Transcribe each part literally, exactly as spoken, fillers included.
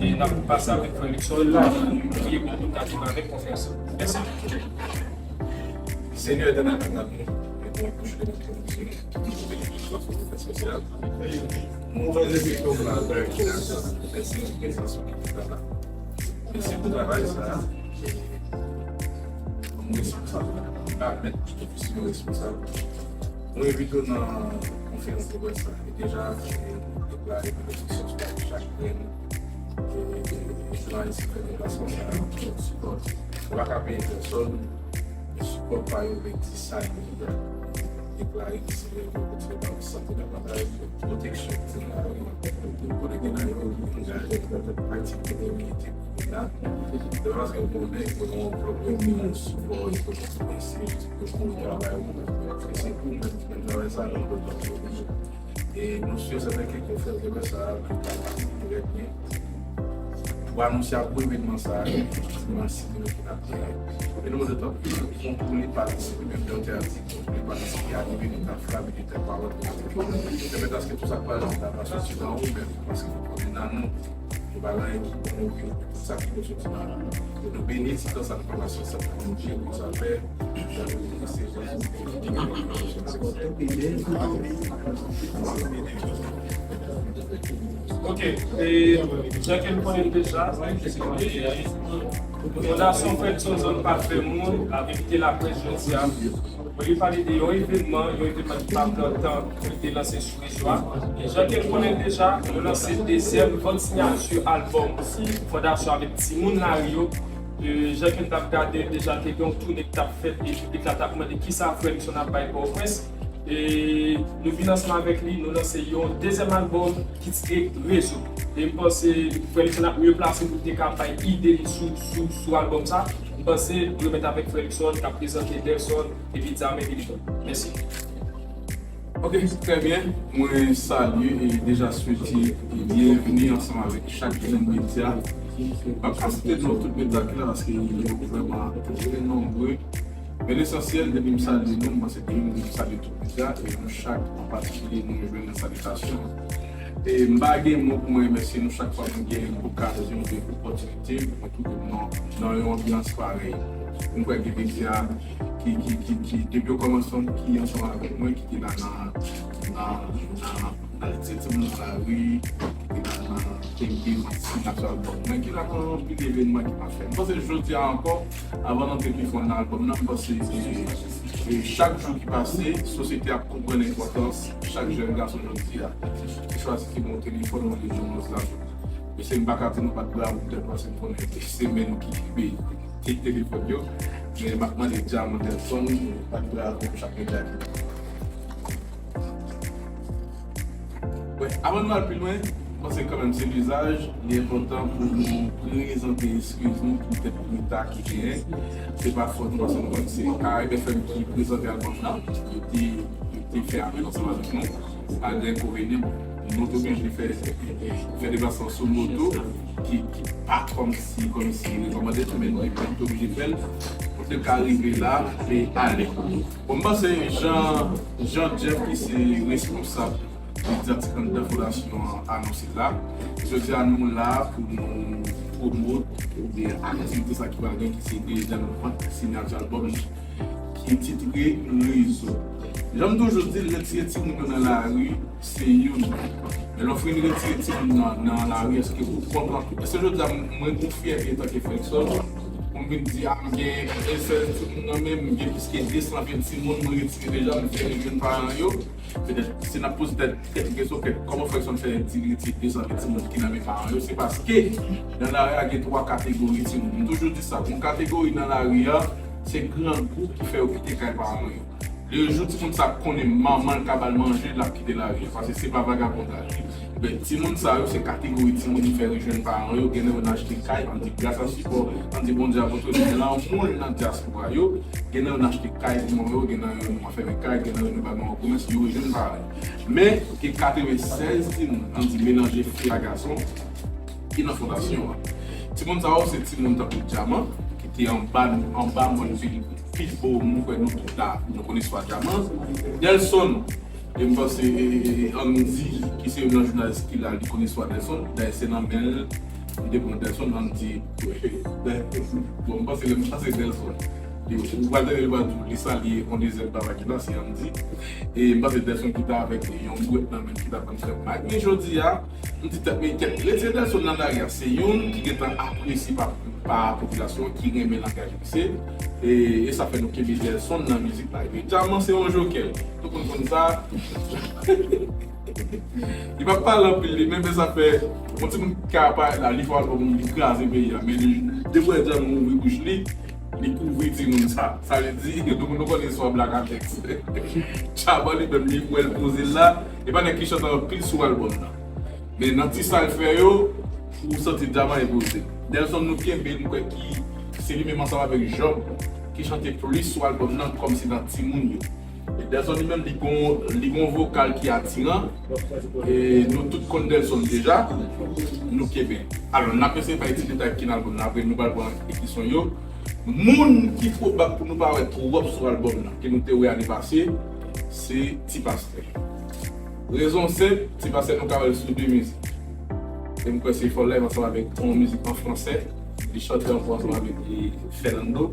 E n ap pase avèk frè Luxon pou l priye pou nou ta vin avèk konferans. Mèsi. Senyè etènèl, nou ap nou, e pou bouch de nou, nou fè sosyal. Nou fè zepito pou la, mèsi pou prezans ou ki te la. Mèsi pou travay sa. Mwen responsab. Amen. Mwen responsab. Mwen envite w nan konferans de près la. E deja, e, deklare benediksyon sou lavi chak grenn. E, e, e, e, e, sipò sa, sipò. Ou pa ka peye pèsòn, men sipò pa yo vle di sa yo ye. Deklare ke Senyè yo kontinye ba w sante davantaj, pwoteksyon pou nou, pou nou konekte nan yo, pou nou gaye aktivite de milite pou nou la. Se pa paske nou konnen ke nou pwoblèm, nou sipò ekonomik, se pou nou travay, e se pou menm, menm travay sa, nou pwoblèm. E nou si sèten ke konferans de près sa a, nou pral pase trè byen. Pou anonse a pou evènman sa a, efektivman, si nou ki n ap genyen. E nou mande tanpri, fon pou li patisipe, menm jan w te di, fon pou li patisipe a evènman k ap frape de tèt pawòl. Pèmèt aske tout sa k pral di la pa soti nan ou menm, paske nou konnen nan nou, nou pa gen anyen ki bon oubyen sa ki pou soti nan nou. Nou beni ti tan sa nou pral pase ansanm pou Dye pou sa fè. Ok, e jan ke n konnen l deja, e, Fondasyon Fredson Zòn Patrimòn ap envite laprès jodi a pou li pale de yon evènman, yon evènman ki pa pran tan pou li te lanse sou rezo a. E jan ke n konnen l deja, nou lanse dezyèm vant siyati albòm Fondasyon avèk timoun lari yo. E jan ke n t ap gade l deja, te gen yon toune ki t ap fèt e piblik la t ap mande kisa frè Luxon ap bay Pòtoprens. E nou vin ansanm avèk li, nou lanse yon dezyèm albòm ki titre Rezo. E m panse frè Luxon ap mye plase pou l te ka bay ide li sou, sou, sou albòm sa. M panse nou remèt avèk frè Luxon k ap prezante Delson epi Dame epi Liton. Mèsi. Ok, trè byen. Mwen salye e deja swete byenveni ansanm avèk chak grenn medya. M p ap ka site non tout medya ki la paske yo vrèman trè nonbre. Men lesansyèl, depi m salye nou, m panse ke m salye tout medya, e nou chak an patikilye nou jwenn nan salitasyon. E m pa gen mo pou mwen remèsye nou chak fwa nou gen okazyon, gen opòtinite pou mwen twouve m nan, nan yon anbyans parèy. M kwè gen medya ki, ki, ki, ki, depi okòmansman, ki ansanm avèk mwen, ki te la nan, nan, nan, nan lese timoun nan lari, ki te la nan kenbe vant siyati albòm mwen, ki la nan anpil evènman ki pa fèt. M panse jodi a ankò, avan n antre pi fon nan albòm nan, m panse, e, e chak jou ki pase, sosyete ap konprann enpòtans chak jèn gason jodi a ki chwazi kenbe yon telefòn, yon rejyon nan zafè. Mesye, m pa ka di nou bat bravo poutèt paske m konnen se men nou ki kenbe ti telefòn yo. Men m ap mande Dyaman Delson bat bravo pou chak medya ki la. Wi, avan nou al pi lwen, m panse kanmenm se lizaj, li enpòtan pou nou prezante eskiz nou poutèt reta ki genyen. Se pa fòt nou, paske nou konnen se Caraïbes F M ki prezante albòm nan. Yo te, yo te fè apèl ansanm avèk nou. Pa gen enkonvenyan, bon, nou te oblije fè, fè deplasman sou moto ki, ki pa kòmsi, kòmsi rekòmande, men nou te oblije fè l pou te ka rive la e ale. Bon, m panse Jean, Jean Jeff ki se responsab medyatik anndan fondasyon an anonse la. Jodi a nou la pou nou pwomot oubyen aktivite sa ki pral gen ki se dezyèm vant siyati albòm ki titre Rezo. Jan m toujou di l, retire timoun yo nan lari, se youn. Men lè w fin retire timoun nan, nan lari, èske ou kontan? Èske jodi a m, mwen gon fyète antanke frè Luxon pou m vin di, a, m gen sèz timoun nan men m, m gen plis ke de san ven timoun, mwen retire deja, m fè rejwenn paran yo? Petèt, si n ap poze tèt, tèt kesyon, kè, kòman frè Luxon fè di li retire de san ven timoun ki nan men paran yo? Se paske nan lari a gen twa kategori timoun. M toujou di sa, yon kategori nan lari a, se grangou ki fè yo kite kay paran yo. Le jou timoun sa konnen manman l ka ba l manje, l ap kite lari a, paske se pa vagabondaj. Men timoun sa yo, se kategori timoun ki fè rejwenn paran yo, gen nan yo n achte kay, ann di gras a sipò, ann di Bondye ap antre nan lanmou l nan dyaspora yo, gen nan yo n achte kay pou manman yo, gen nan yo nou anfèmen kay, gen nan yo nou ba manman komès, yo rejwenn paran yo. Men, gen katreven sèz timoun, ann di melanje fi a gason, ki nan fondasyon an. Timoun sa yo, se timoun tankou Dyaman, ki te anba, anba mòn vil Pitbull, mwen kwè nou tout la, nou konnen istwa Dyaman. Delson, e m panse, e, e, e, Andy, ki se youn nan jounalis ki la, li konnen istwa Delson. Dayè, se nan men l, M te pran Delson, Andy. Bon, m panse lè m pase Delson, ou pral tande l pral di w li salye yon dezyèm papa ki la, se Andy. E m panse Delson ki ta avèk yon bwèt nan men ki ta pran krèm mag. Men jodi a, m di tèt mwen kèt, retire Delson nan lari a. Se youn ki gentan apresye pa, pa popilasyon ki renmen langaj misye. E, e sa fè nou kenbe Delson nan mizik la. Epi Djaman se yon jokè. Tout moun konn sa. Li pa pale anpil li menm, men sa fè yon timoun ka parèt la, li fè albòm, li kraze peyi a. Men li, depi w wè Djaman ouvri bouch li, li kouvri timoun sa. Sa vle di, nou, nou konnen istwa Black Apex. Djaman li menm, li wè l poze l la, e pa nèg ki chante anpil sou albòm nan. Men nan ti sa l fè yo, ou santi Djaman e poze. Delson nou kenbe, m kwè ki se li menm ansanm avèk Job ki chante plis sou albòm nan kòmsi nan timoun yo. E Delson li menm, li gon, li gon vokal ki atiran. E nou tout konn Delson deja. Nou kenbe. Alò, n ap eseye bay ti detay ki nan albòm nan, apre nou pral pran kesyon yo. Moun ki pwobab pou nou pa wè twòp sou albòm nan, ke nou te wè ane pase, se Ti Pastè. Rezon senp, Ti Pastè nou ka wè l sou de mizik. E m kwè se Fall Life ansanm avèk yon mizik an fransè. Li chante ankò ansanm avèk, e, Fernando.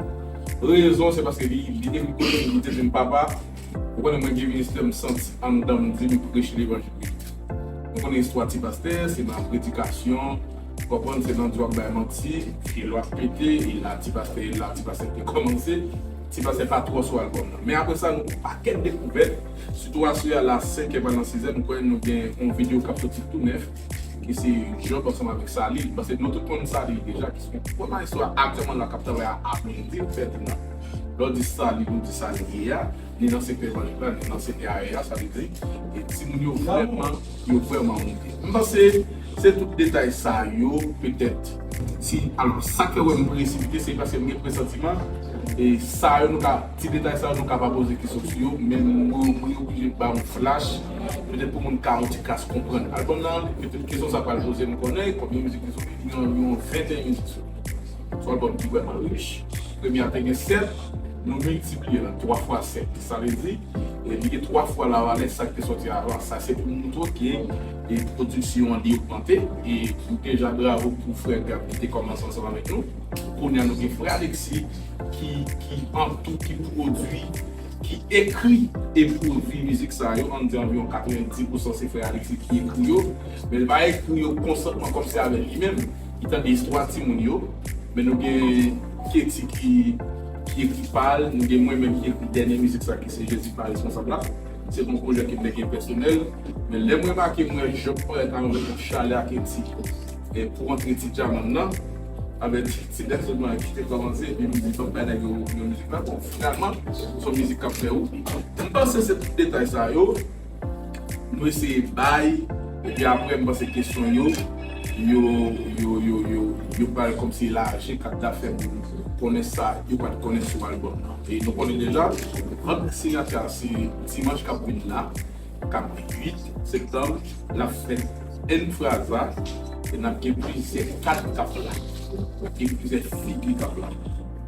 Rezon se paske li, li te vin kote m, li te di m, "Papa, ou konnen mwen gen ministè m santi anndan m di m preche levanjil." Nou konnen istwa Ti Pastè, se nan predikasyon, ou konprann, se nan di w ap bay manti, e lè w ap pete, e la Ti Pastè, e la Ti Pastè te kòmanse. Ti Pastè pa twò sou albòm nan. Men apre sa, nou gon pakèt dekouvèt, sitou aswè a la senkè pa nan sizè, m kwè nou gen yon videyo k ap soti tou nèf, ki se Job ansanm avèk Salil. Paske nou tout konn Salil deja, ki se yon pwomè istwa aktyèlman la k ap travay a Aplenn Dil, Fèdinan. Lè w di Salil, nou di Salil ye a, ni nan sektè evanjelik la, ni nan sektè ayè a, sa vle di, e timoun yo vrèman, yo vrèman moute. M panse se tout detay sa yo, petèt. Si, alò, sa k fè w wè m presipite, se paske m gen presantiman, e sa yo nou ka, ti detay sa yo nou ka pa poze kesyon sou yo, men mwen, mwen oblije ba yon flash, petèt pou moun ka yon ti kras konprann. Albòm nan, petèt kesyon sa pral poze, m konnen, konbyen mizik ki soti, li gen anviwon venteyen mizik soti. Se yon albòm ki vrèman rich. Premye a te gen sèt, nou miltipliye l an twa fwa sèt. Sa vle di, e li gen twa fwa lavalè sa ki te soti avan. Sa se pou montre ke, e pwodiksyon an li ogmante. E m deja bravo pou frè Gab ki te kòmanse ansanm avèk nou. Kounye a nou gen frè Alexis ki, ki an tou, ki pwodui, ki ekri e pwodui mizik sa yo. Ann di anviwon katrevenndis pousan se frè Alexis ki ekri yo. Men li pa ekri yo konsantman kòmsi avè li menm. Li tande istwa timoun yo. Men nou gen Katie ki, ki ekri pa l, nou gen mwen menm ki ekri dènye mizik sa ki se Jezi pa responsab la. Se yon pwojè ke m te gen pèsonèl. Men lè m remake m wè Job parèt ann avèk yon chalè ak Katie, e, pou antre ti Djaman nan, avèk ti, ti Delson nan ki te kòmanse, epi m di, "Fòk bay nèg yo yon mizik la." Bon, finalman, se yon mizik k ap fè wout. M panse se tout detay sa yo. Nou eseye bay, epi apre, m panse kesyon yo, yo, yo, yo, yo, yo pral kòmsi elaji, k ap ta fè moun konnen sa yo pa t konnen sou albòm nan. E nou konnen deja, vant sinyati a se dimanch k ap vin la, k ap uit septanm, n ap fè N Fraza, e n ap gen plizyè kad k ap la. N ap gen plizyè figi k ap la.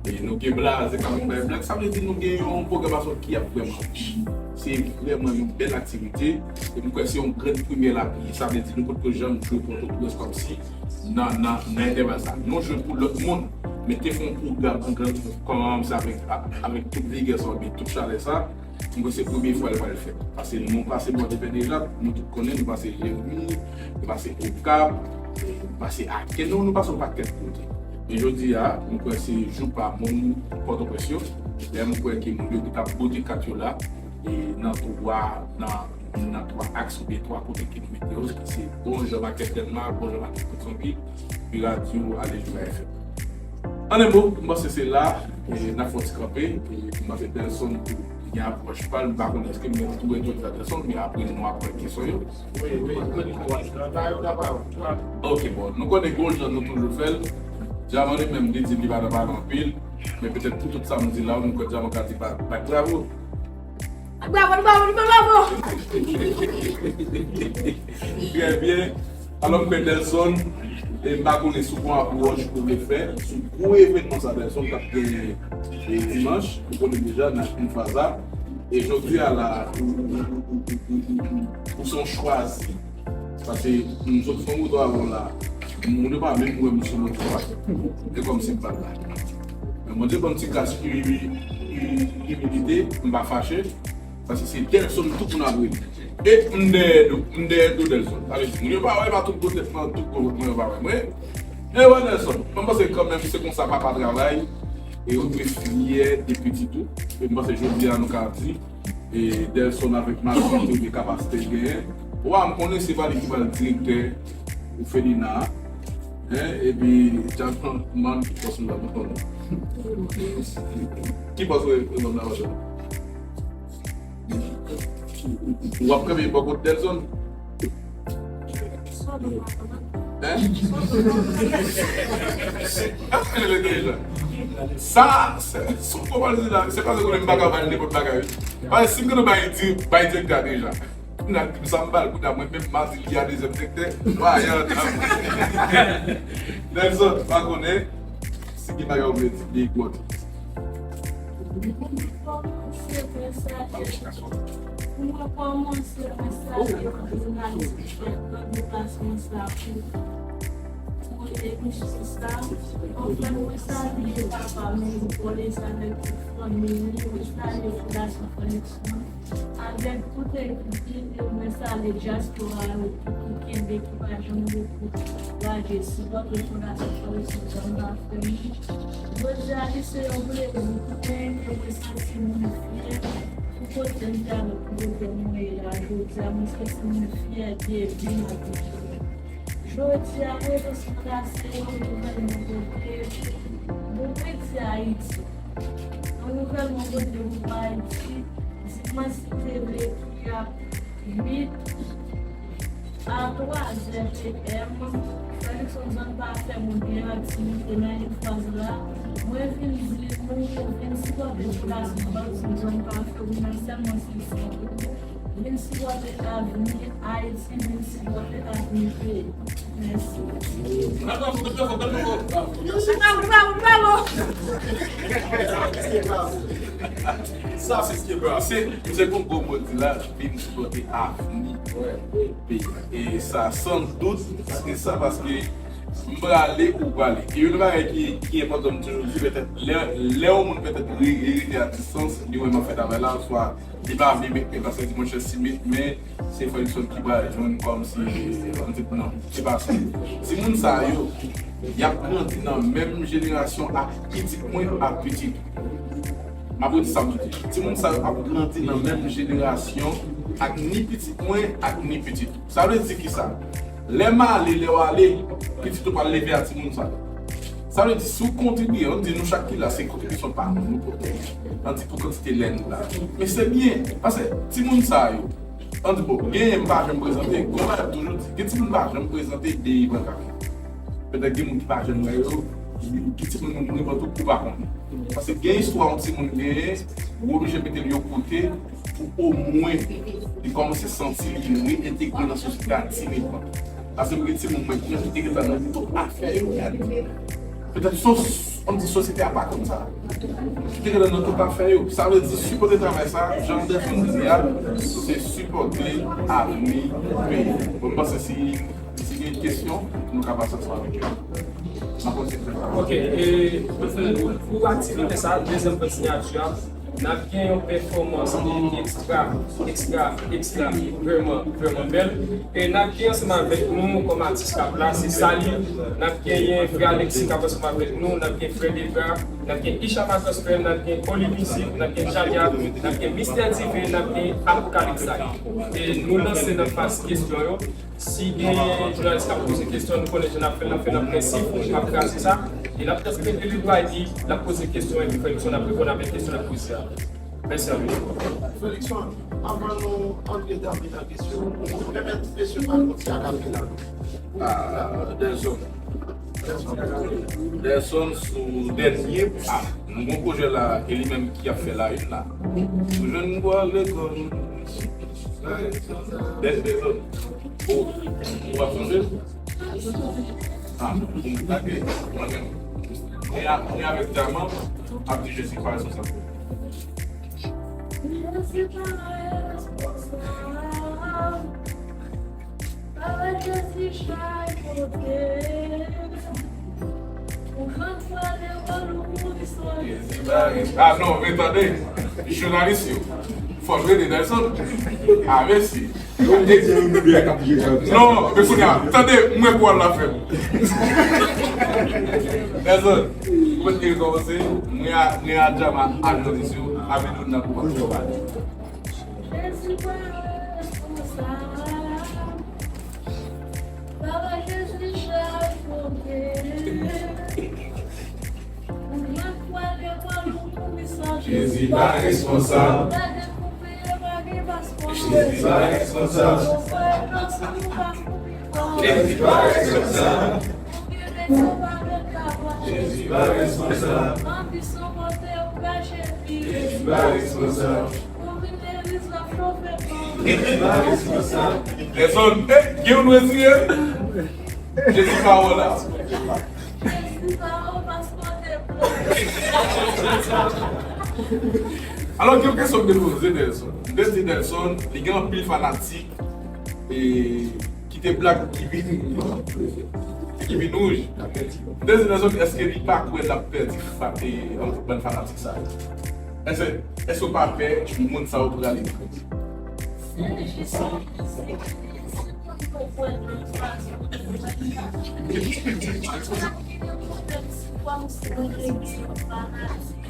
E nou gen Blaze k ap bay blag. Sa vle di nou gen yon pwogramasyon ki ap vrèman rich. Se vrèman yon bèl aktivite. E m kwè se yon grenn premyè l ap ye. Sa vle di nou potko janm jwe Pòtoprens kòmsi nan, nan, nan entèval sa. Nou jwe pou lòt moun. Men te fè yon pwogram an grann kòmsi avèk, avèk tout vigè sa oubyen tout chalè sa. M kwè se premye fwa l pral fèt. Paske nou pase Pòtoprens deja, nou tout konnen, nou pase Jeremi, nou pase Okap, nou pase Aken, nou, nou pase yon pakèt kote. Men jodi a, m kwè se jou pa moun Pòtoprens yo. Lè m kwè ke moun yo ki t ap bote kat yo la, e nan twa, nan, nan twa aks oubyen twa kote ke nou mete yo, ki se Bon Jan Makèt Dènma, Bon Jan Makèt Petyonvil, Pi Radyo, Alelouya F M. An en mo, m panse se la, e, n ap fè yon ti kanpe, e, m panse Delson tou gen apwòch pa l, m pa konnen èske m mèt tou entwodui Delson, men apre nou ap wè kesyon yo. Wi, wi, wi, wi. Ok, bon, nou konnen Gwo Jan nou toujou fè l. Djaman li menm, li di li pa nan pale anpil, men petèt pou tout sa m di la, nou kwè Djaman ka di pa, pa bravo. Bravo, bravo, bravo! Trè byen. Alò, m kwè Delson, e m pa konnen si w gon apwòch ou vle fè sou gwo evènman sa Delson k ap genyen, e, dimanch, ou konnen deja, n ap fin faza. E jodi a la, ou, ou se yon chwazi. Paske nou sot fè yon moto avan la. Moun yo pa menm wè m sou moun yo. E kòmsi m pa t la. Men Bondye ban m ti gras imi- imi- imilite, m pa fache. Paske se Delson tout moun ap rele. E m dèyè do, m dèyè do Delson. Sa vle di, moun yo pa wè, pa tout gwo tèt mwen, tout gwo vant mwen, yo pa wè mwen. Men yo wè Delson. Mwen panse kanmenm se konsa papa travay. E yo dwe fyè de pitit ou. E m panse jodi a nou ka di, e Delson avèk matirite ou gen kapasite l genyen. Wa, m konnen se pa li ki pral direktè òfelina a. Hein? Epi, Jackman, ki pòs ou la, m konnen. Ki pòs ou, ou la, m la, w ap kanpe bò kot Delson? Hein? Sa, se, se yon pwopozisyon la. Se pa se konnen m pa ka ba l nenpòt bagay, wi. Paske si m gentan bay di, bay direktè a deja. Kounye a, di m sa m ba l, kounye a, mwen menm, m a di li a dezyèm direktè. Wa, y a, Nelson, pa konnen. Si gen bagay ou vle di, gen gwo ti. Pou mwen kòmanse, mwen salye. Pou mwen kòmanse, mwen salye tout jounalis ki fè gran deplasman sa pou, pou emisyon sa. Anfen, mwen salye papa m, Paul Elsa avèk tout fanmi li. Mwen salye Fondasyon Koneksyon. Avèk tout ekip li, e mwen salye dyaspora yo tou ki kenbe, ki pa janm repo, lage, sipòte Fondasyon Koneksyon Zòn Pafè m. Jodi a, li se yon plezi pou mwen, e mwen santi mwen fyè pou kote m te ale, pou kote mwen ye la. Jodi a, mwen santi mwen fyè de vi m ap viv. Jodi a, mwen rete sou trase yon nouvèl nouvote. Bon, mwen di Ayiti. Yon nouvèl nouvote pou Ayiti. Dimanch six février ki ap uit a twa zè P M. Felixson Zòn Pafè, mwen gen aktivite nan Lilfwaz la. Mwen vin di nou, vin sipòte Fondasyon Felixson Zòn Pafè, wi, nan sèlman sèt san goud. Vin sipòte avni Ayiti, vin sipòte avni peyi. Mèsi. Bravo, bravo, bravo. Bravo, bravo, bravo. Sa, se, se, se bon, bon, bon, di la, vin sipòte avni peyi. E sa, san dout, se sa, paske m prale ou prale. E youn nan bagay ki, ki enpòtan, m toujou di, petèt, lè, lè yon moun petèt re-, re-, rete a distans, li wè m ap fè travay la, swa li pa vle met men, paske li di, monchè, si met men, se Felixson ki pral jwenn kòmsi, ann di, non, se pa sa. Timoun sa yo, y ap grandi nan menm jenerasyon ak pitit mwen, ak pitit ou. M ap redi sa m tou di. Timoun sa yo ap grandi nan menm jenerasyon ak ni pitit mwen, ak ni pitit ou. Sa vle di kisa? Lè m ale, lè w ale, pitit ou pral leve a timoun sa yo. Sa vle di, si w kontribye, ann di nou chak ki la, se kontribisyon pa nou, nou pote. Ann di pou kantite lè nou la. Men se byen, paske timoun sa yo, ann di, bon, genyen m pa janm prezante, gon bagay m toujou di, gen timoun m pa janm prezante depi pran kafè. Petèt gen moun ki pa janm wè yo, gen timoun moun nenpòt ou pa konnen. Paske gen istwa yon timoun genyen, ou oblije mete l yon kote, pou omwen li kòmanse santi li reentegre nan sosyete a ti nèt. Paske m gen timoun mwen ki te gentan nan tout afè yo. Petèt sos, ann di sosyete a pa konn sa. Ki te gentan nan tout afè yo. Sa vle di sipòte travay sa, jan Anderson di a, se sipòte avni peyi. Bon, m panse si, si gen kesyon, nou ka pase ansanm avèk yo. N ap kontinye fè sa. Ok, e, pou, pou aktivite sa, dezyèm vant siyati a, n ap gen yon pèfòmans ki ekstra, ekstra, ekstra, ki vrèman, vrèman bèl. E n ap gen ansanm avèk nou kòm atis k ap la, se Sali. N ap genyen frè Alexis k ap ansanm avèk nou, n ap gen frè Debra, n ap gen Ishama Gospel, n ap gen Oli Music, n ap gen Janya, n ap gen Mistè Diven, n ap gen Apokalips Sali. E nou lanse nan faz kesyon yo. Si gen jounalis k ap poze kesyon, nou konnen jan n ap fè l, n ap fè l an prensip, nou p ap kraze sa. E n ap transmete li dwa epi l ap poze kesyon epi Felixson ap reponn avèk kesyon l ap poze a. Mèsi anpil. Felixson, anvan nou antre nan kesyon, pèmèt mesye pa nou ti akapela. Ah, Delson. Delson sou dènye. Ah, nou gon pwojè la, e li menm ki ap fè la, la. Nou jwenn bò lekòl. Dènye zòn. Ou, ou ap sonje? Ah, pou m take, mwen menm. Mwen a-, mwen avèk Djaman, ap di Jezi pa responsab. Jezi pa responsab. Pawòl Jezi chay kote. Ah non, men tande, jounalis yo, fò n rele Nelson. Ah, mèsi. Non, men kounye a, tande, mwen pral la fè m. Nelson, kote l kòmanse, mwen a, mwen a Djama, a jounalis yo, a Medoun nan kòmanse. Jezi pa responsab. Papa Jezi chaje w. Ou mèt pwale pwale w pou misaj. Jezi pa responsab. Gade pou peye pa gen paspò. Jezi pa responsab. Ou fè nan sou ou pa pou pifò. Jezi pa responsab. Ou gen rezo pa gen travay. Jezi pa responsab. Anbisyon pote ou kache pi. Jezi pa responsab. Ou vin legliz la chofe pa. Jezi pa responsab. Lèzòm, eh, gen yon dwe tiye. Jezi pa wè la. Jezi pa wè paspò te pran. Alò, gen yon kesyon m te poze Nelson. M te di Nelson, li gen anpil fanatik e ki te blak ki vin, ki vin wouj. M te di Nelson, èske li pa kwè l ap pèdi fa-, e, bann fanatik sa yo? Èske, èske w pa pè moun sa yo prale? Se jis yon mizik, li sipoze konprann fason pou l fè sa. Sa ki gen pwoblèm si kòmsi mwen te gen yon fanatik.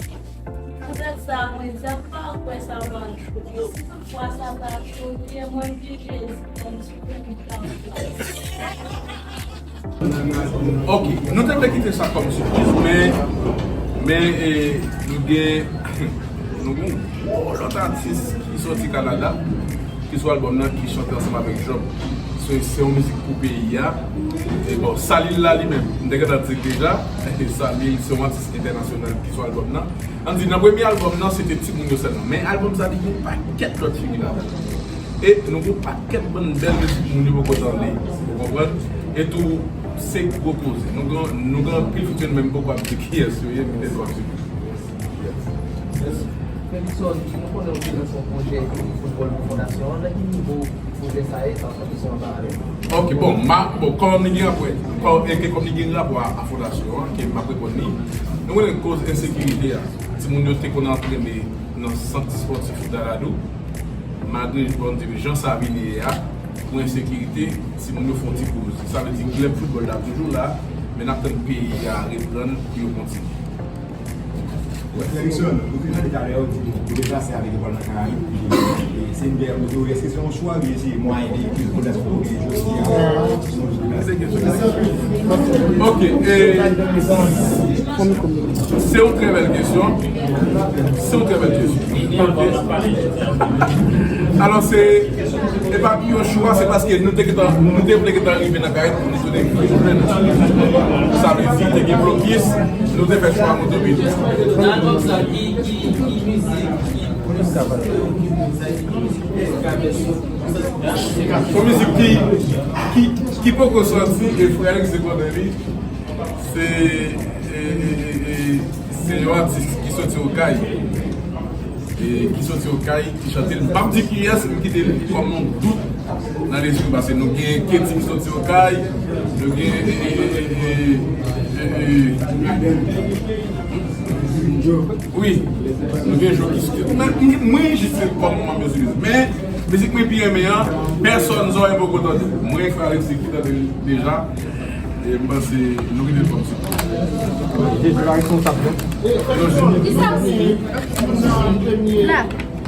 Poutèt sa, mwen di, m pa kwè sa va cho. Si toutfwa sa ta cho, li ye, mwen di Jezi, kòmsi pou m ta. Ok, nou te vle kite sa kòm sipriz, men, men, eh, nou gen, nou gen yon gwo lòt atis ki soti Kanada, ki sou albòm nan, ki chante ansanm avèk Job. Se, se yon mizik pou peyi a. E bon, Salil la li menm, m te gentan di l deja, Salil se yon atis entènasyonal ki sou albòm nan. Ann di, nan premye albòm nan, se te timoun yo sèlman. Men albòm sa, li gen yon pakèt lòt figi ladan. E nou gen yon pakèt bann bèl mizik moun yo poko tande. Ou konprann? E tou, se gwo koze. Nou gen, nou gen anpil fiti, nou menm poko ap di kiyès yo ye, nou te twò sipriz. Yes. Felixson, nou konnen ou te lanse yon pwojè foutbòl pou fondasyon an. Nan ki nivo pwojè sa ye, sa w konte sou an paralèl? Ok, bon, ma, bon, kòm li gen rapò, kòm, e ke kòm li gen rapò a, a fondasyon an, ke m ap reponn li, nou konnen koz ensekirite a. Timoun yo te konn antrene nan sant espòtif Daladou, malgre, bon, di jan sa vin ye a, pou ensekirite, timoun yo fè yon ti poz. Sa vle di klèb foutbòl la toujou la, men n ap tann peyi a reprann pou yo kontinye. Felixson, ou te tande talè, ou di ou deplase avèk Lekòl nan Karayib, e se yon dèyè moto, èske se yon chwa oubyen se mwayen de, de transpò ou gen jodi a? Ok, e, se yon trè bèl kesyon. Se yon trè bèl kesyon. Alò, se, e pa yon chwa, se paske nou te gentan, nou te vle gentan rive nan Karayib pou nou tounen vin jwenn. Sa vle di, te gen blokis, nou te fè chwa moto vin. Nan albòm sa, ki, ki, ki mizik, ki plis ke w vin sa, ki mizik ki plis ka fè sou? Yon mizik ki, ki, ki poko sòti, e frè Alex te konnen li. Se, e, e, e, e, se yon atis ki soti Okay. E, ki soti Okay, ki chante l. M p ap di kiyès, m kite l kòm yon dout nan lespri, paske nou gen Katie ki soti Okay, nou gen, e, e, e, e, e, e, wi, nou gen Jo ki soti. Men, m, mwen jis se kòm manm yo sou mizik. Men, mizik mwen pi renmen an, pèsòn zòrèy poko tande. Mwen, frè Alexis ki tande l deja. E m panse nou kite l kòm sa. Jezi pa responsab, non? Kisa w di? La.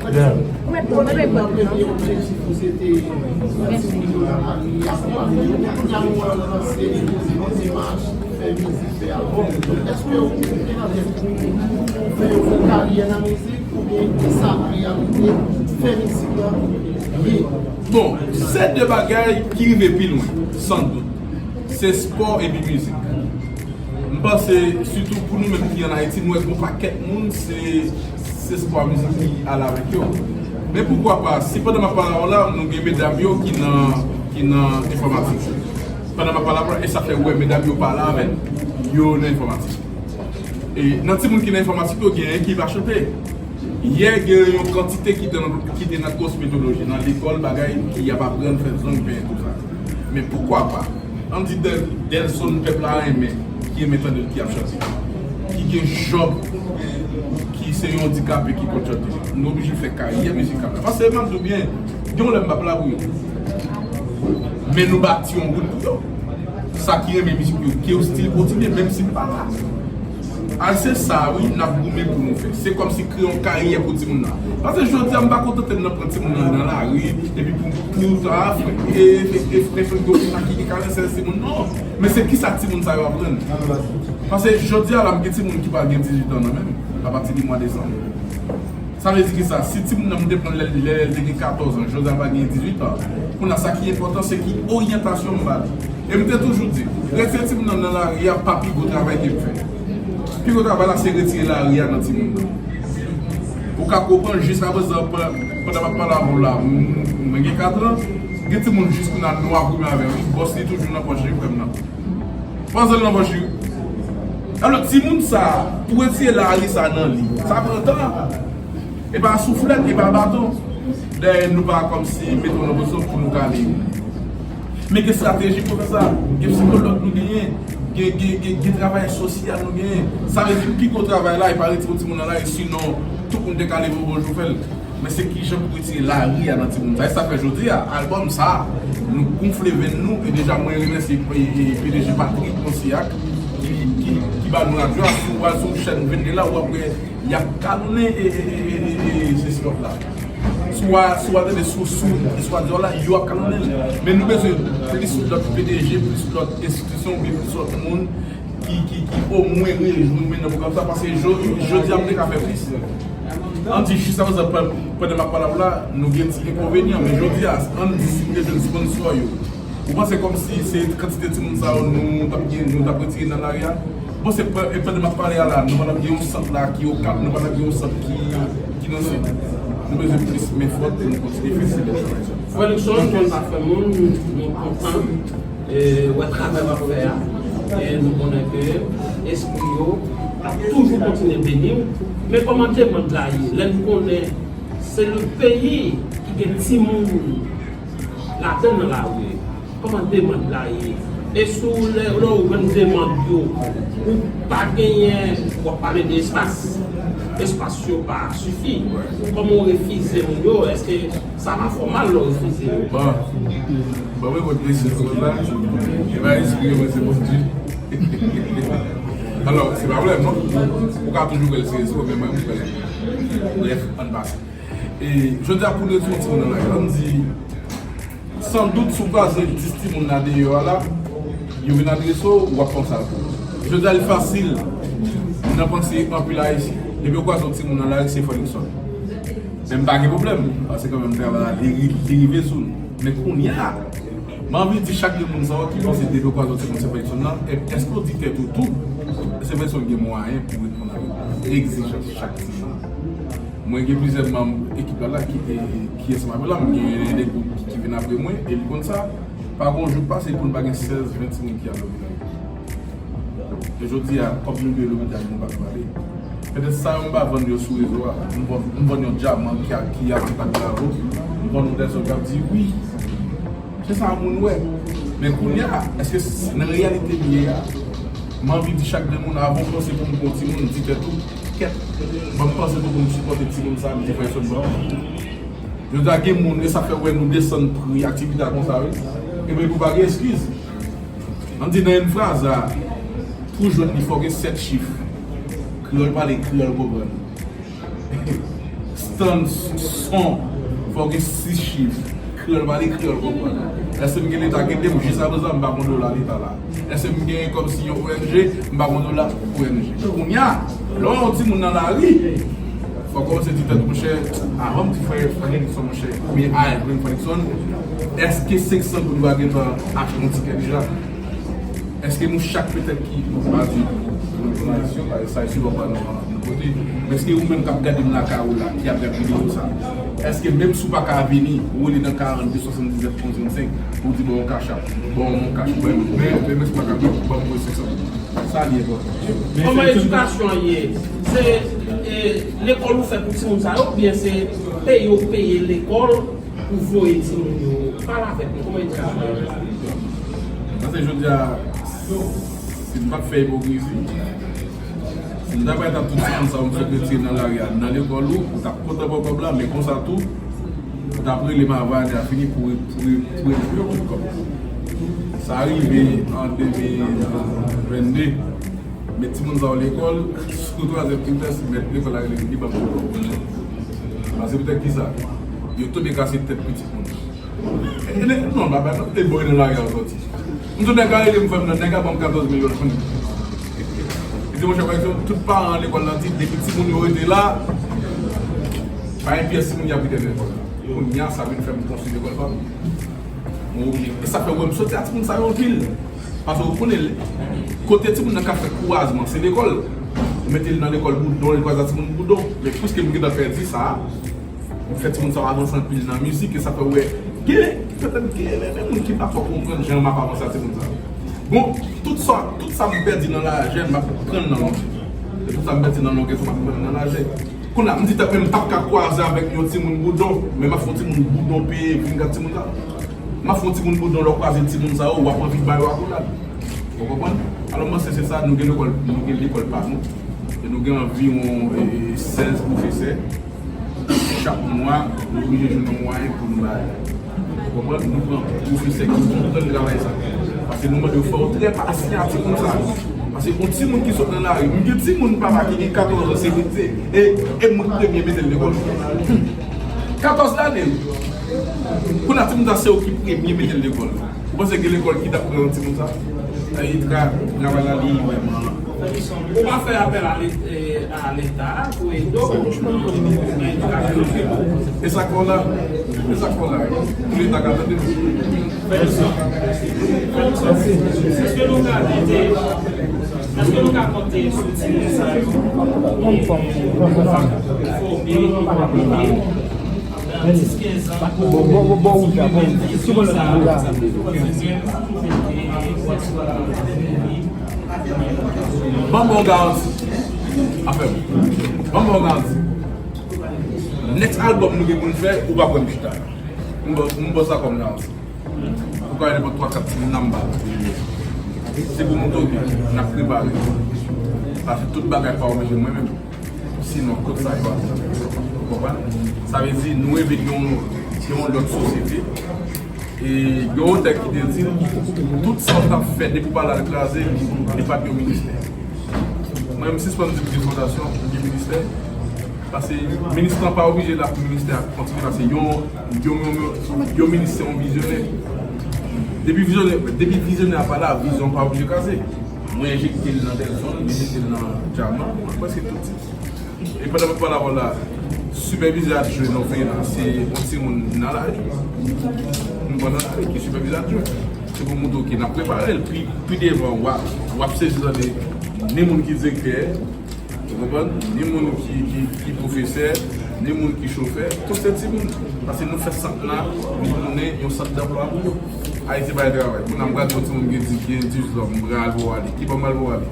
Ou mèt bon, mwen mèt bon. Premye objektif ou se te fè timoun yo nan lari, akonpanye yo. Kounye a nou wè w lanse yon demach, fè mizik, fè albòm. Èske ou te nan tèt ou pou fè yon karyè nan mizik? Oubyen kisa an reyalite fè mizik la ye? Bon, se de bagay ki rive pi lwen, san dout. Se spò epi mizik. M panse, sitou pou nou menm ki ann Ayiti, nou wè gon pakèt moun, se, se spò a mizik ki ale avèk yo. Men poukwa pa, si pandan m ap pale avè w la, nou gen medam yo ki nan, ki nan enfòmatik. Pandan m ap pale avè w la, e sa fè w wè medam yo pale avè n, yo nan enfòmatik. E nan timoun ki nan enfòmatik yo, genyen ki pa chante. Yè, gen yon kantite ki te nan, ki te nan kosmetoloji, nan lekòl, bagay ki ap aprann fè zong, penyen, tout sa. Men poukwa pa? Ann di Del-, Delson pèp la renmen, ki renmen tande l, ki ap chante. ki gen jòb, ki se yon andikape ki konn chante. Nou oblije fè karyè mizikal la. Paske m ap di w byen, gen yon lè m p ap la pou yo. Men nou bati yon wout pou yo. Sa ki renmen mizik yo, ke yo still kontinye, menm si m pa la. A se sa, wi, n ap goumen pou nou fè. Se kòmsi kreye yon karyè pou timoun nan. Paske jodi a, m pa kontante m nan pran timoun nan nan lari, epi pou, pou ta fè, e, e, e, fè, fè, fè, ki gen karannsenk timoun, non. Men se kisa timoun sa yo aprann? Paske jodi a la, m gen timoun ki pral gen dizuit an nan men m, apati de mwa desanm. Sa vle di kisa? Si timoun nan m te pran lè, lè, lè l te gen katòz an, jodi a l pral gen dizuit an. Kounye a, sa ki enpòtan, se ki oryantasyon m ba l. E m te toujou di, retire timoun nan nan lari a pa pi gwo travay ke m fè. Pi gwo travay la, se retire lari a nan timoun nan. Ou ka konprann, jiskaprezan, pandan m ap pale avè w la, m, mwen gen kat an, gen timoun jis kounye a nou ap goumen avè l, wi, bòs li toujou nan pòch li, frè m nan. Pandan l nan pòch li. Alò, timoun sa, pou retire lari sa nan li, sa pran tan. E pa souflèt, e pa baton. Dayè, nou pa kòmsi mete w nan pozisyon pou nou kale yo. Men gen estrateji pou fè sa. Gen sikològ nou genyen. Gen, gen, gen, gen travayè sosyal nou genyen. Sa vle di pi gwo travay la, e pa retire yon timoun nan lari, sinon tout moun te ka leve yon bon jou fè l. Men se kijan pou retire lari a nan timoun sa. E sa fè jodi a, albòm sa, nou gonfle venn nou, e deja mwen remèsye, e, e, P D G Patrick Monsiak, ki, ki, ki ba nou radyo a, si w al sou chèn venn la, w ap wè, y ap kalonnen, e, e, e, e, e, e, se silòt la. Si w a, si w al tande sou, sou, sou radyo la, yo ap kalonnen l. Men nou bezwen plis lòt P D G, plis lòt enstitisyon, oubyen plis lòt moun ki, ki, ki omwen rejwenn mwen nan pwogram sa, paske jo-, jodi a m te ka fè plis. Ann di, jis aprezan, pandan, pandan m ap pale avè w la, nou gen ti enkonvenyan, men jodi a, ann di si m te jwenn sponsò yo. Ou panse kòmsi se kantite timoun sa yo nou t ap gen, nou t ap retire nan lari a? Bon, se pa, e pandan m ap pale a la, nou pa t ap gen yon sant la ki Okap, nou pa t ap gen yon sant ki, ki nan Sid. Nou bezwen plis men fòt pou nou kontinye fè se bèl travay sa. Frè Luckson, konn pa fè moun, nou kontan, e, wè travay w ap fè a. E nou konnen ke espri yo ap toujou kontinye beni w. Men kòman demann la ye? Lè n konnen se le peyi ki gen timoun ladan nan lari, kòman demann la ye? E si w lè, lè w jwenn demann yo, ou pa genyen, w ap pale de espas. Espas yo pa sifi. Kòman w refize moun yo? Èske sa pa fòmal lè w refize yo? Bon, bon, mwen konn kesyon sa la. E pa espri yo, men se Bondye. Alò, se pa pwoblèm, non. Ou ka toujou wè l se rezo, men mwen, mwen wè l. Brèf, ann pase. E jodi a, pou nou retire yon timoun nan lari, ann di, san dout, si w kwaze dis timoun nan deyò a la, yo vin adrese w, w ap panse a l. Jodi a, li fasil. Nan panse anpil Ayisyen. Depi w kwaze yon timoun nan lari, se Frè Luckson. Men m pa gen pwoblèm, paske kanmenm travay la, li, li rive sou nou. Men kounye a, m anvi di chak de moun sa yo ki panse depi w kwaze yon timoun se Frè Luckson nan, e, èske w di tèt ou tou, se Frè Luckson gen mwayen pou reponn avèk egzijans chak timoun? Mwen gen plizyè manm ekip la, la ki, e, ki ansanm avè la, m gen de gwoup ki, ki vin apre mwen, e li konn sa, pa gen yon jou k pase pou n pa gen sèz, ven timoun ki al lopital. E jodi a, kòm nou dwe lopital, nou pa ka pale. Petèt sa yo m pa vann yo sou rezo a. M vann, m vann yon dyaman ki a, ki a ti pat bravo. M vann yon dèzòd k ap di wi. Se sa moun wè. Men kounye a, èske s-, nan reyalite m ye a, m anvi di chak de moun, avan w panse pou m pran timoun, di tèt ou, kèt, ban m panse pou m sipòte timoun sa, m di frè sòt ban m. Jodi a gen moun, e sa fè w wè nou desann pri aktivite a konsa, wi. Epi pou pa gen eskiz. Ann di nan yon fraz la, pou jwenn li, fò gen sèt chif. Kreyòl pale, kreyòl konprann. Stand son, fò gen sis chif. Kreyòl pale, kreyòl konprann. Èske m gen leta ki ede m? Jiskaprezan, m pa gen dola leta la. Èske m gen kòmsi yon O N G? M pa gen dola O N G. Kounye a, lè w wè yon timoun nan lari, fò w kòmanse di tèt ou, monchè, avan m di frè Frè Luckson, monchè, oubyen a Frè Luckson, èske senk san goud yo a gentan achte yon tikè deja? Èske nou chak petèt ki, m pa di, nou tounen Ayisyen, sa e si w ap pale nan, nan kote, men èske ou menm k ap gade m lakay ou la, ki ap gade videyo sa, èske menm si w pa ka vini, ou rele nan karannde swasanndiznèf onz vennsenk, ou di ban yon cash app, ban yon cash, ban yon, men, men, men si w pa ka vini, ban mwen senk san goud. Sa li enpòtan. Kòman edikasyon an ye? Se, e, lekòl ou fè pou timoun sa yo, oubyen se peyi w peye lekòl pou voye timoun yo? Pale avèk nou, kòman edikasyon an ye? Paske jodi a, si m p ap fè ipokrizi, M ta bay ta tout timoun sa yo m sot retire nan lari a nan lekòl ou, ou t ap kontan pran kòb la, men konsa tou, ou t ap rele m avan ane a fini pou, pou, pou rele pou yo tout kòb. Sa rive an de mil vennde, met timoun sa yo lekòl, sou twazyèm trimès, mèt lekòl la rele m, li ban m kòb. Paske poutèt ki sa? Yo tou de kase tèt pitit moun. E, e, non, ba, ba, e boy nan lari a soti. M tou nèg a rele m fè m nan, nèg a ban m katòz milyon. Li di, monchè, pa egzanp, tout paran lekòl la di, depi timoun yo rete la, pa yon pyès timoun y ap kite lekòl la. Kounye a, sa vin fè m konstwi lekòl pa m. Mwen oblije. E sa fè, wè, m soti a timoun sa yo anpil. Paske ou konnen, kote timoun nan ka fè kwazman, se lekòl. Ou mete l nan lekòl boudon, li kwaze a timoun boudon. Men piske m gentan pèdi sa, m fè timoun sa yo avanse anpil nan mizik, e sa fè w wè, gen, petèt gen, gen moun ki pa twò konprann jan m ap avanse a timoun sa yo. Bon, tout sa, tout sa m pèdi nan lajèn, m ap pran nan lonje. E tout sa m pèdi nan longè, m ap pran nan lajè. Kounye a, m di tèt mwen, m p ap ka kwaze avèk yon timoun boudon, men m ap fè yon timoun boudon peye vin gad timoun sa. M ap fè yon timoun boudon, lè w kwaze timoun sa yo, w ap anvi ba yo akolad. Ou konprann? Alò, m panse se sa, nou gen lekòl, nou gen lekòl pa nou. E nou gen anviwon, e, sèz pwofesè. Chak mwa, nou oblije jwenn yon mwayen pou nou bay. Ou konprann? Nou pran pwofesè ki konprann travay sa. Paske nou mande yo fè yo trè pasyan ak timoun sa. Paske yon timoun ki sot nan lari, m gen timoun papa ki gen katòz an, se, se, e, e mwen ki premye mete l lekòl. Katòz lane. Kounye a timoun sa se yo ki premye mete l lekòl. Ou panse gen lekòl ki t ap pran timoun sa? Ay, tra-, travay la li vrèman. Ou pa fè apèl a Leta pou ede w nan edikasyon? E sa k fè w la? E sa k fè w la? Pou Leta ka tande w. Fèlison, Fèlison, èske nou ka tande, èske nou ka konte sou timoun sa yo? Fòme, fòme. Bon, bon, bon, bon, wouj la, bon, wouj la. Ban m yon garanti. Afè m. Ban m yon garanti. Next album nou gen pou n fè, ou p ap wè m chita. M ba, m ba sa kòm garanti. Ou ka nenpòt twa, kat timoun nan m ba. Se pou montre w ke n ap prepare. Paske tout bagay pa oblije mwen menm. Sinon, kot sa yo ap pran? Ou konprann? Sa vle di, nou reve gen yon, gen yon lòt sosyete. E gen yon otè ki te di, tout sa w t ap fè depi w pa al kraze, li pa t yon ministè. Mwen, m sispann di m gen fondasyon, m gen ministè. Paske minis lan pa oblije la pou ministè a kontinye, paske yon, yon, yon, yon, yon minis se yon vizyonè. Depi vizyonè, depi vizyonè a pa la, vizyon pa oblije kraze. Mwen enjekte l nan Delson, mwen enjekte l nan Djaman, mwen prèske tout ti. E pandan m ap pale avè w la, sipèvizè adjwen nan feyè la, se yon timoun nan lari. Nou pran nan lari ki sipèvizè adjwen. Se pou montre w ke n ap prepare l. Pi, pi devan, w ap, w ap sezi tande ni moun ki direktè, ou konprann? Ni moun ki, ki, ki pwofesè, ni moun ki chofè, tout se timoun. Paske nou fè sant la vin tounen yon sant danplwa pou yo. Ayiti pa gen travay. Kounye a m pral di yon timoun gen di, gen diplòm, m pral voye ale. Ki bò m pral voye ale?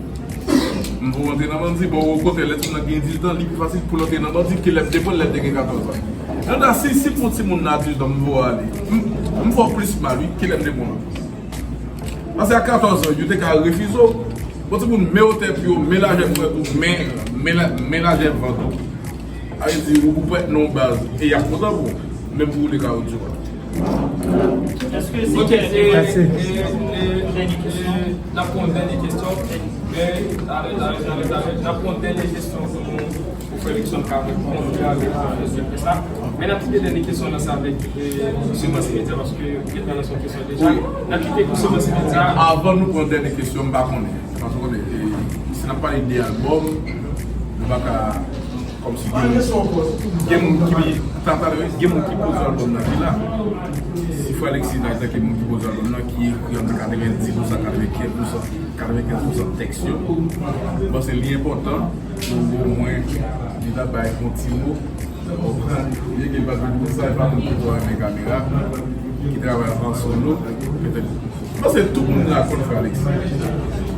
M voye antre nan bandi. Bon, okontrè, lè timoun nan gen dizuit an, li pi fasil pou l antre nan bandi ke lè m te pran l lè l te gen katòz an. Jodi a, si, si pou yon timoun nan dizuit an, m voye ale. M, m fè w plis mal, wi, ke lè m te pran l. Paske a katòz an, yo te ka refize w. Bon, timoun, men otè pye w, men lajè frèt ou, men, men la-, men lajè vant ou. Sa vle di, ou, ou prèt nan yon baz, e y ap kontan pou ou, menm pou woule kawotchou a. Èske se... Ok, e, e, e, e, n ap pran yon dènye kesyon. E, n ap pran yon dènye kesyon pou nou, pou Fredrickson ka reponn, pou avèk pwofesè sa. Men n ap kite dènye kesyon nan sa avèk, e, Sylvain Cimetière, paske ou gentan lanse yon kesyon deja. Wi. N ap kite pou Sylvain Cimetière. Avan nou pran dènye kesyon, m pa konnen. Paske w konnen, e, si n ap pale de albòm, nou pa ka Kòmsi gen, gen moun ki, ta, ta, gen moun ki poze albòm nan ki la. Si Frè Alexis la, antanke moun ki poze albòm nan, ki ekri antre katrevendis pousan, katrevenkenz pousan, katrevenkenz pousan tèks yo, m panse li enpòtan pou omwen li ta bay yon ti mo. Ou konprann? Byen ke l pa jwe pou sa, e pa moun ki twò renmen kamera, ki travay an solo, petèt. Mwen panse tout moun la konn Frè Alexis.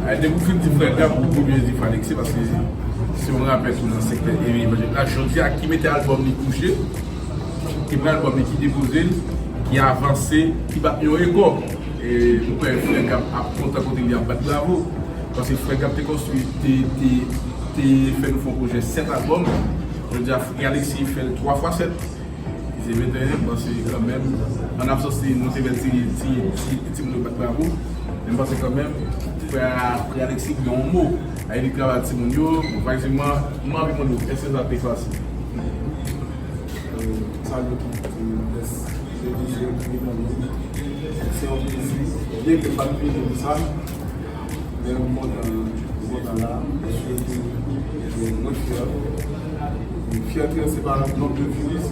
Ay, depi w fin di Frè Gab, ou oblije di Frè Alexis, paske se yon rapè tou nan sektè evanjelik la. Jodi a, ki mete albòm li kouche, ki pran albòm li, ki depoze l, ki avanse, ki bat yon rekò. E mwen kwè Frè Gab ap kontan kote li ap bat bravo. Paske Frè Gab te konstwi, te, te, Te fè nou fè yon pwojè sèt albòm. Jodi a, Frè Alexis fè l twa fwa sèt. Ki se venteyen, m panse kanmenm, an absans li, nou te fè ti, ti, ti, timoun yo bat bravo. Men m panse kanmenm, frè, frè Alexis gen yon mo. A li travay timoun yo, bon, pa egzanp, mwen, mwen anvi mande w, èske sa te fasil? Sa yo ki, ki, se yon plezi, byenke m pa t vini pou sa. Men m kontan, m kontan la, paske mwen fyè. Fyète an se pa nonm de vyoz,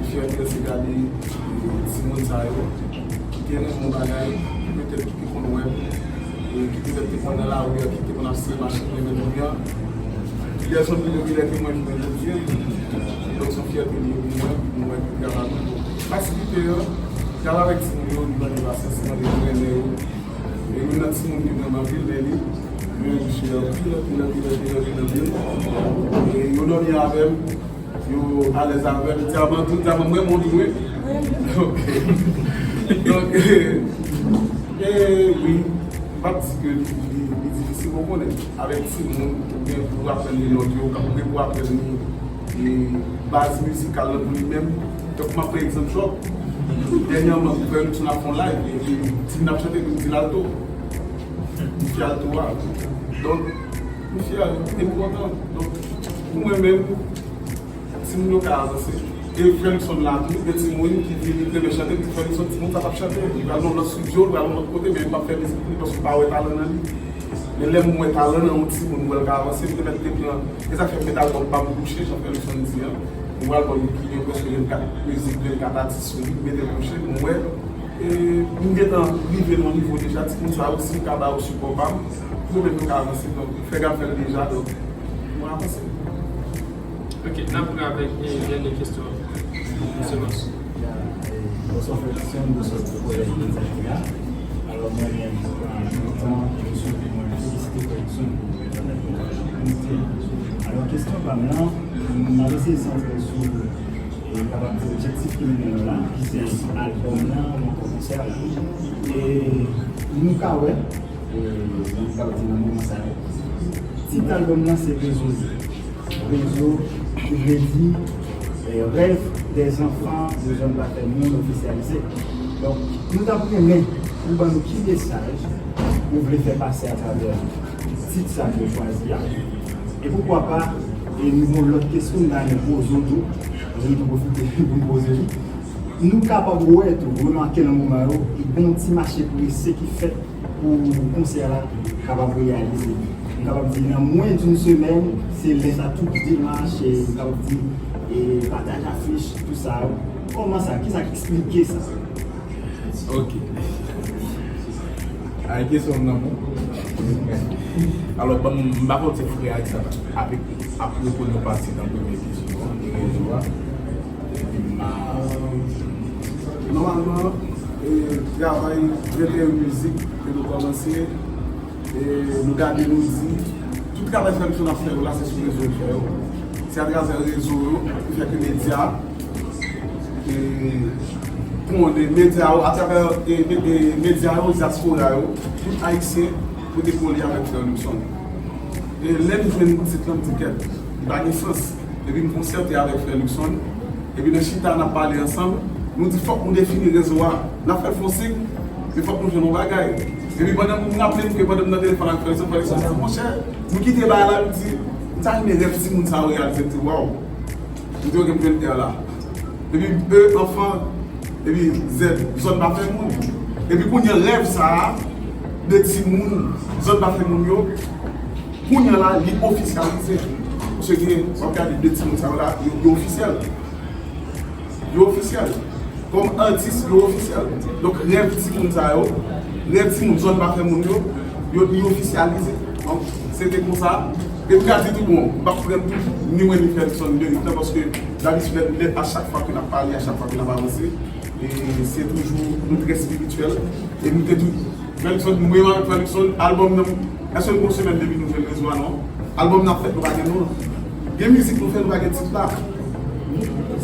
fyète an se gade timoun sa yo ki te renmen yon bagay, ki petèt ki te konn wè, e ki petèt te konn nan lari a, ki te konn ap sere machin nan men moun an. Pèsòn ki te genlè te mwen jwenn jodi a. Donk se yon fyète li ye pou mwen, pou mwen ki travay. Fasilite an, travay avèk timoun yo, li ban nou pasyans, li ban nou renmen yo. E youn nan timoun ki renmen anpil, men li, men li chè anpil, anpil, anpil, anpil, anpil, anpil. E yo dòmi avè m, yo alèz avè m. Dyaman tou, dyaman mwen, mwen tou, wi. Ok. Donk, e, e, wi, m p ap di ke li, li, li difisil, bon, konnen, avèk timoun, ou gen pou aprann li nòt yo, ou gen pou aprann li, li baz mizikal lan pou li menm. Donk, m ap pran egzanp Job. Dènyèman, m fè yon timoun ap fè yon live, epi timoun ap chante, epi m di l alto. M fè alto a. Donk, m fyè, e m kontan. Donk, pou mwen menm, timoun yo ka avanse. E Frè Luckson la tou, gen timoun ki vini, ki renmen chante, epi Frè Luckson, timoun sa p ap chante. Li pral nan yon lòt estidyo, li pral nan yon lòt kote, men li p ap fè mizik pou li, paske ou pa wè talan nan li. Men lè m wè talan nan yon timoun, m wè l ka avanse, m te mèt te pran. E sa fè m met albòm pa m kouche, jan Frè Luckson di an. Yon albòm ki gen prèske vennkat mizik, vennkat atis sou li, m mete l kouche, m wè. E m gentan rive nan yon nivo deja, timoun sa yo, si m ka ba yo sipò pa m, yo menm yo ka avanse, donk, fè gade fè l deja, donk, mwen avanse. Ok, n ap pran avèk, e, dènye kesyon, Mesye Mons. Ya, e, bonswa, Frè Luckson, bonswa, tout kolèg ki la. Alò, mwen menm, an menm tan, e, sou mwen felisite Frè Luckson pou travay ke l ap fè. Alò, kesyon pa m nan, m ap eseye santre sou, e, m kapab di, objektif ki mennen nou la, ki se albòm nan, ou ankò konsè a. E nou ka wè, e, nou ka di nan moman sa yo, tit albòm nan se Rezo. Rezo, ki vle di, eh, Rêve des enfants de Zòn Pa Fè Moun ofisyalize. Donk, nou t ap renmen pou ban nou ki mesaj ou vle fè pase atravè tit sa ke w chwazi a. E poukwa pa, e nou gen yon lòt kesyon m ta renmen poze w tou, paske nou tou pwofite pou n poze li. Nou kapab wè tou, remake nan moman yo, e gen yon ti mache prese ki fèt pou konsè la kapab reyalize. M kapab di nan mwens d'une semaine, se lè sa tout demach, e, m kapab di, e, pataj afich, tout sa. Kòman sa? Kisa k eksplike sa? Ok. Ay, kesyon nan bon. Alò, ban m, m pa konn si frè a sa avèk, apropo nou pati nan premye kesyon an, de rezo a. Nòmalman, e, travay venteyen mizik ke nou kòmanse, e, nou gade, nou di, tout travay Frè Luckson ap fè yo la, se sou rezo l fè yo. Se atravè rezo yo, ki fè ke medya, e, konnen medya yo, atravè, e, e, medya yo, dyaspora yo, tout Ayisyen pote kole avèk Frè Luckson. E lè m jwenn tit lan, m di, "Kèt, li pa gen sans." Epi m konsète avèk Frè Luckson. Epi nan chita n ap pale ansanm, nou di, "Fòk nou defini rezo a. N ap fè l fon sik, men fòk nou jwenn yon bagay." Epi pandan m raple m ke pandan m nan telefòn avèk Frè Luckson, Frè Luckson di, "Monchè, nou kite bagay la," m di, "M ta renmen rèv timoun sa yo reyalize." M di, "Waw." M di, "Ok, m jwenn R la." Epi E, anfan, epi Z, Zòn Pa Fè Moun. Epi kounye a, rèv sa a, de timoun, Zòn Pa Fè Moun yo, kounye a la, li ofisyalize. Paske w ap gade de timoun sa yo la, yo, yo ofisyèl. Yo ofisyèl. Kòm atis, yo ofisyèl. Donk, rèv timoun sa yo, rèv timoun Zòn Pa Fè Moun yo, yo, li ofisyalize. Donk, se te konsa. E m ka di tou, bon, m p ap pran tout, ni mwen, ni Frè Luckson de rit lan, paske dabitid, lè, a chak fwa ke n ap pale, a chak fwa ke n ap avanse, e se toujou, nou trè espirityèl. E nou te tou, Frè Luckson, mwen menm avèk Frè Luckson, albòm nan, èske nou gon semèn depi nou jwenn rezo a, non? Albòm nan ap fèt, nou pa gen non. Gen mizik nou fè, nou pa gen tit la.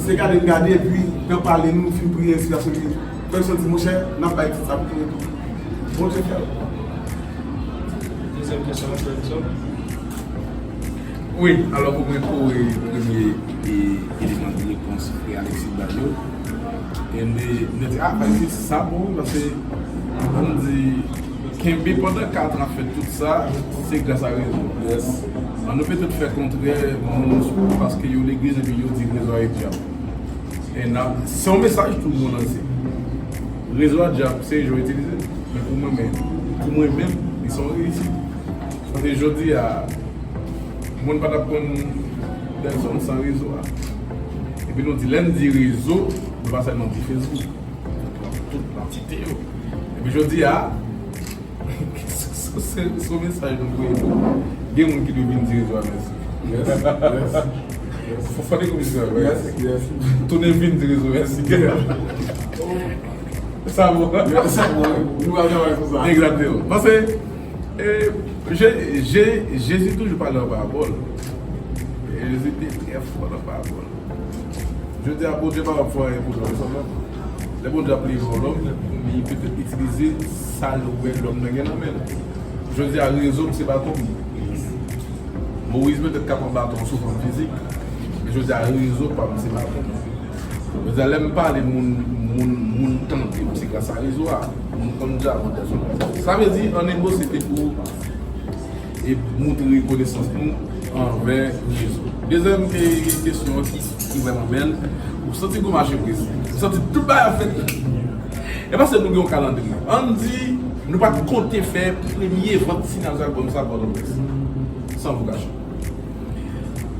Se gade n gade, epi nan pale, nou fin priye enspirasyon vini. Frè Luckson di, "Monchè, n ap bay tit sa pou tounen tou." Bondye fè l. Dezyèm kesyon, Frè Luckson. Wi, alò pou mwen kore premye e, eleman de repons frè Alexis ba yo. E m te, m te di, ah, Alexis, sa bon, paske, ann di, kenbe pandan kat an ap fè tout sa, se gras a rezo. Yes. An nou petèt fè kontrè, moun, paske yo legliz epi yo di rezo a e dyab. E nan, se yon mesaj tou moun lanse. Rezo a dyab, se jan yo itilize. Men pou mwen menm, pou mwen menm, li se yon reyisit. Paske jodi a, moun pa t ap konn pèsòn san rezo a. Epi nou di, lè n di rezo, nou pa sèlman di Facebook. Tout antite yo. Epi jodi a, se, se, se yon mesaj nou voye tou. Gen moun ki dwe vin di rezo a mèsi. Yes, yes. Fò, fò de komisyon, yes, yes. Tounen vin di rezo mèsi. Sa bon. Yes, sa bon. Nou va travay sou sa. Egzakteman. Paske, e, Je-, Je-, Jezi toujou pale an parabòl. E Jezi te trè fò nan parabòl. Jodi a, Bondye pa ap fè anyen pou lòm sèlman. Lè Bondye ap leve yon lòm, li petèt itilize sa l wè lòm nan gen nan men l. Jodi a, rezo m se baton m. Moyiz petèt ka pran baton sou fòm fizik, men jodi a, rezo pa m se baton m. Jodi a, lè m pale, moun, moun, moun tande m, se gras a rezo a. Moun konn dja mwen pèsonèl. Sa vle di, an negosye te pou e montre rekonesans nou anvè Jezi. Dezyèm, e, kesyon ki, ki vrèman bèl, ou santi gwo mache prese. Ou santi tout bagay ap fèt. E paske nou gen yon kalandriye. Ann di, nou pa t konte fè premye vant sinyal albòm sa Pòtoprens. San vou kache.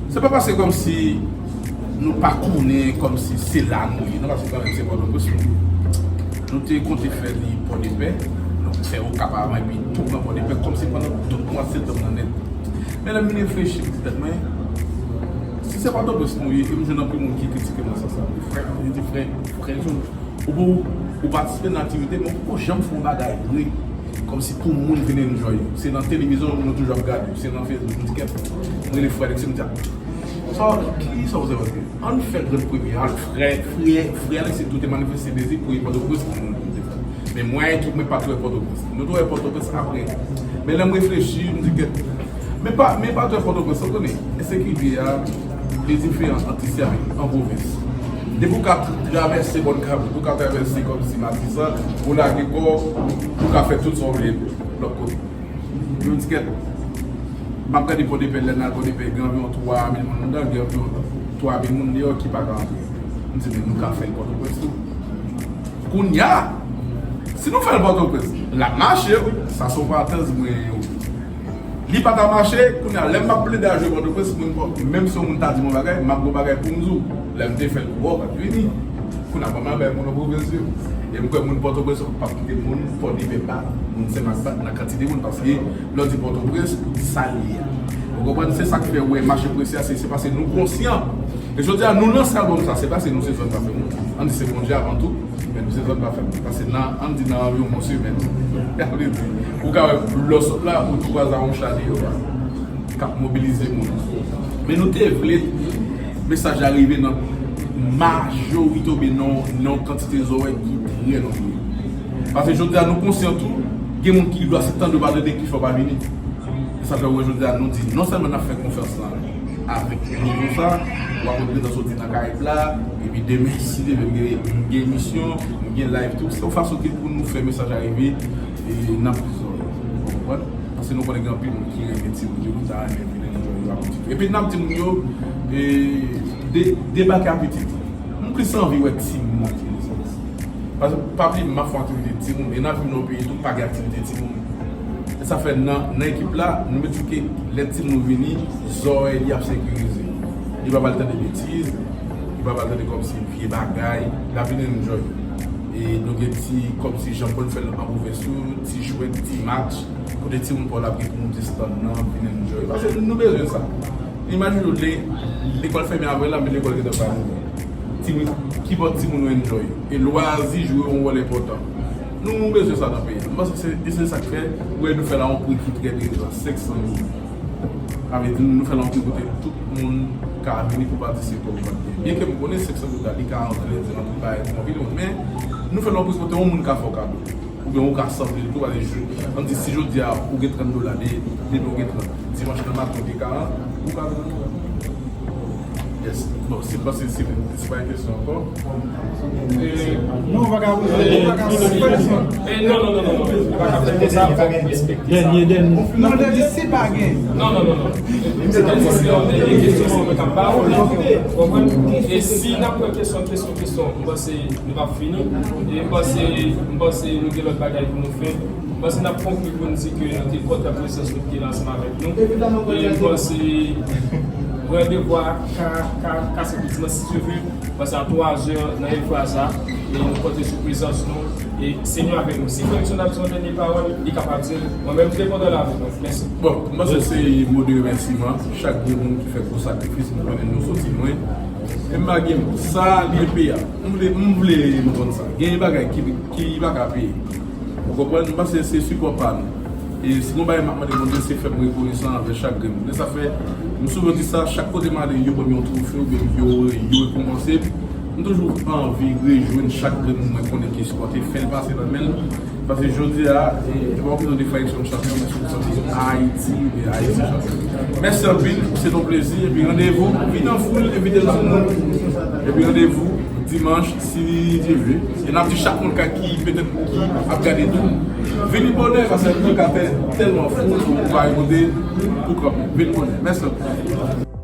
Se pa paske kòmsi nou pa konnen kòmsi se la nou ye, non, paske kanmenm se Pòtoprens nou ye. Nou te konte fè li Pòdepè, nou fè Okap avan, epi tou pran Pòdepè, kòmsi pandan tout mwa septanm nan nèt. Men lè m vin reflechi, m di tèt mwen, si se Pòtoprens nou ye, e m jwenn anpil moun ki kritike mwen san sa, frè, m di, frè, frè, Ou pou, ou patisipe nan aktivite, men ou poko janm fè yon bagay vre. Kòmsi pou moun vin enjoy. Se nan televizyon nou toujou ap gade, se nan Facebook, m di kèt, m rele frè Alexis, m di, sa, kisa w se paske? Ann fè grenn premye a, frè, frè, frè Alexis tou te manifeste dezi pou e Pòtoprens pou nou te fè. Men mwen, tout mwen pa t wè Pòtoprens. Nou te wè Pòtoprens apre. Men lè m reflechi, m di kèt, Men pa, men pa trè Pòtoprens, ou konnen, ensekirite a, li diferan ant isi avèk an pwovens. Depi ou ka travèse Bòn Kabrit, ou ka travèse kòmsi Matisan, ou lage kò w, ou ka fè tout sa w vle lòt kote. Yon ti kèt, m ap gade Pòdepè, lè n al Pòdepè, gen anviwon twa mil moun anndan, gen anviwon twa mil moun deyò ki pa ka antre. M di, men nou ka fè l Pòtoprens tou. Kounye a, si nou fè l Pòtoprens, l ap mache, wi. Sa se yon parantèz mwen, wi. Li pa ta mache, kounye a, lè m ap plede al jwe Pòtoprens, moun Pò-, menm si yon moun ta di m yon bagay, m ap gen yon bagay pou m di w. Lè m te fè l pou w, w pa t vini. Kounye a, kòman bay moun nan pwovens yo? E m kwè moun Pòtoprens yo p ap kite moun Pòdepè pa, moun Senmak pa, nan kantite moun, paske lè w di Pòtoprens, ou di sa l ye a. Ou konprann? Se sa k fè, w wè, mache prese a, se, se paske nou konsyan. E jodi a, nou lanse albòm sa, se paske nou se zòn pa fè moun. Ann di se Bondye avan tou. Men nou se zòn pa fè moun. Paske nan, ann di nan anviwon yon semèn, sa vle di, ou ka wè lè w sot la, ou tou kwaze a yon cha deyò a, k ap mobilize moun. Men nou te vle mesaj la rive nan majorite oubyen nan, nan yon kantite zòrèy ki trè nonbre. Paske jodi a, nou konsyan tou, gen moun ki dwa se tande yo pa tande ki fè yo pa vini. E sa fè w wè jodi a, nou di, non sèlman n ap fè konfyans lan, avèk nivo sa, w ap wè prezidan soti nan Karayib la, epi demen, si Dye vle, m gen, m gen emisyon, m gen live tou. Se yon fason ke pou nou fè mesaj la rive, e, nan plis zòn. Ou konprann? Paske nou konnen gen anpil moun ki renmen timoun yo, ki ta renmen vin enjoy yo ak pitit yo. Epi n ap di moun yo, e, de, debake ak pitit. M plis anvi wè timoun ak pitit. Paske, pa bliye, m ap fè aktivite timoun, e n ap viv nan yon peyi tou, pa gen aktivite timoun. E sa fè nan, nan ekip la, nou mete ke lè timoun vini, zòrèy li ap sekirize. Li pa pral tande betiz, li pa pral tande kòmsi vye bagay, l ap vin enjoy. E nou gen ti, kòmsi jan n konn fè l an pwovens yo, ti jwèt, ti match, kote timoun pa w la ap gen pou monte stand nan, vin enjoy. Paske nou bezwen sa. Imajine w, le-, lekòl fèmen apre la, men lekòl gentan pral ouvè. Timoun, kibòd timoun yo enjoy. E lwazi jwe yon wòl enpòtan. Nou, nou bezwen sa nan peyi a. M panse se, e se sa k fè, ou wè nou fè la yon pri ki trè enteresan, senk san goud. Sa vle di, nou fè la yon pri kote tout moun ka vini pou patisipe pou yo. Byen ke m konnen senk san goud la, li ka antre nan tout bagay pou anpil moun, men nou fè la yon pri kote yon moun ka fè w kado. Oubyen ou ka sanble l tou, paske ann di si jodi a ou gen trant dola, de- demen ou gen trant, dimanch nan maten ou gen karant, ou ka vin. Yes. Bon, si m panse se se pa yon kesyon ankò. Non, ou pa ka poze, ou pa ka poze. Eh, non, non, non, non, non. Ou pa ka fè konsa, fòk ou respekte sa. Non, li di si pa gen. Non, non, non, non. Se tankou se yon dènye kesyon, se mwen k ap ba ou. Ou konprann? E si n ap pran kesyon, kesyon, kesyon, m panse nou p ap fini. E m panse, m panse nou gen lòt bagay pou nou fè. M panse n ap konkli pou n di ke nou te kontan prezans nou ki te la ansanm avèk nou. E m panse randevou a ka, ka, ka se pou dimanch, si Dye vle. M panse a twa zè nan Efraza. E nou konte sou prezans nou. E Senyè avèk nou. Si Frè Nixon ap di yon dènye pawòl, li kapab di l. Mwen menm, m te kontan la avèk nou. Mèsi. Bon, m panse se mo de remèsiman. Chak grenn moun ki fè gwo sakrifis, m konnen nou soti lwen. E m pa gen mo. Sa li ye peyi a. M vle, m vle nou konn sa. Gen bagay ki, ki pa ka peye. Ou konprann? M panse se sipò pa nou. E si gon bagay m ap mande Bondye, se fè m rekonesan anvè chak grenn moun. E sa fè, m souvan di sa, chak kote m ale, yo ban m yon twofe oubyen yo, yo rekonpanse m. M toujou anvi rejwenn chak grenn moun mwen konnen ki sipòte, fè l pase nan men l. Paske jodi a, e, e pa yon kesyon de fraksyon chanpyon, men se yon kesyon de Ayiti, oubyen Ayiti chanpyon. Mèsi anpil, se yon plezi, epi randevou, vin an foul, envite l sou nou. Epi randevou dimanch, si Dye vle. E n ap di chak moun ka ki petèt ki ap gade tou, vini bonè, paske nou ka fè tèlman foul, ou pa rekoute pou kanpe. Vini bonè. Mèsi anpil.